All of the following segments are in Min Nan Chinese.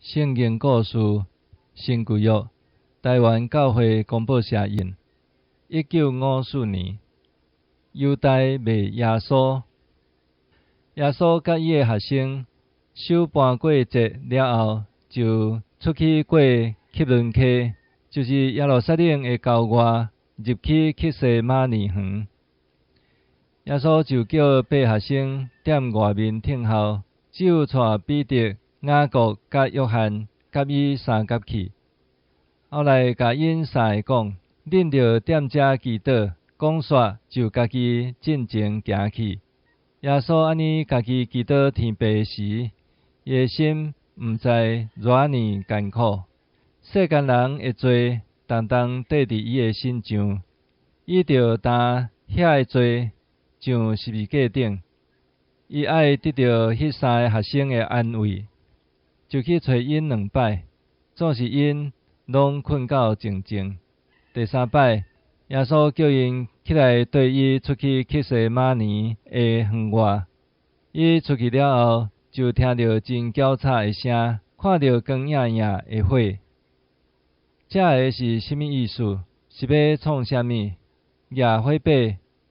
聖經故事新舊約，臺灣教會公報社印，1954年，猶大賣耶穌。耶穌佮伊的學生守盤過節了後，就出去過汲淪溪，就是耶路撒冷的郊外，入去客西馬尼園。耶穌就叫八學生踮外面等候，只有帶彼得、雅各佮約翰佮伊相佮去。後來共𪜶三个講：恁著踮遮祈禱，講煞就家己進前行去。耶穌按呢家己祈禱天父時，伊的心毋知偌爾艱苦。世間人的罪重重綴佇伊的身上，伊著擔遐的罪上十字架頂。伊愛得著彼三个學生的安慰，就去揣𪜶兩擺，總是𪜶攏睏到靜靜。第三擺，耶穌叫𪜶起來綴伊出去客西馬尼的園外。伊出去了後，就聽著真攪吵的聲，看著光映映的火。這个是啥物意思？是欲創啥物？舉火把、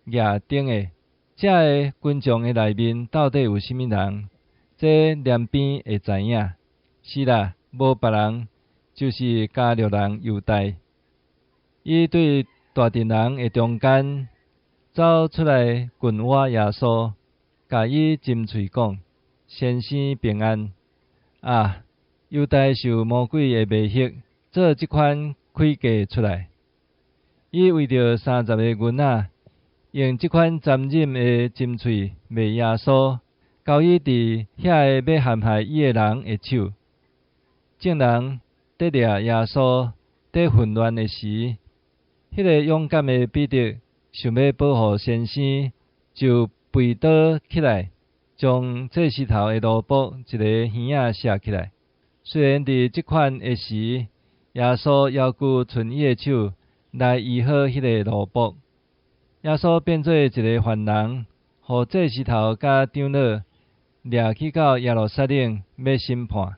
舉燈的，這个群眾的內面到底有啥物人？這連邊會知影。是啦，無別人，就是加略人猶大。伊對大陣人的中間走出來，近倚耶穌，共伊親喙講：先生平安。啊！猶大受魔鬼的迷惑，做這款詭計出來。伊為著30個銀仔，用這款殘忍的針喙賣耶穌，交伊佇遐个欲陷害伊的人的手。眾人佇掠耶穌，佇混亂的時，彼个勇敢的彼得想欲保護先生，就拔刀起來，將祭司頭的奴僕一个耳仔削起來。雖然佇這款的時，耶穌猶閣伸伊的手來醫好彼个奴僕。耶穌變做一个犯人，予祭司頭佮長老掠去到耶路撒冷欲審判。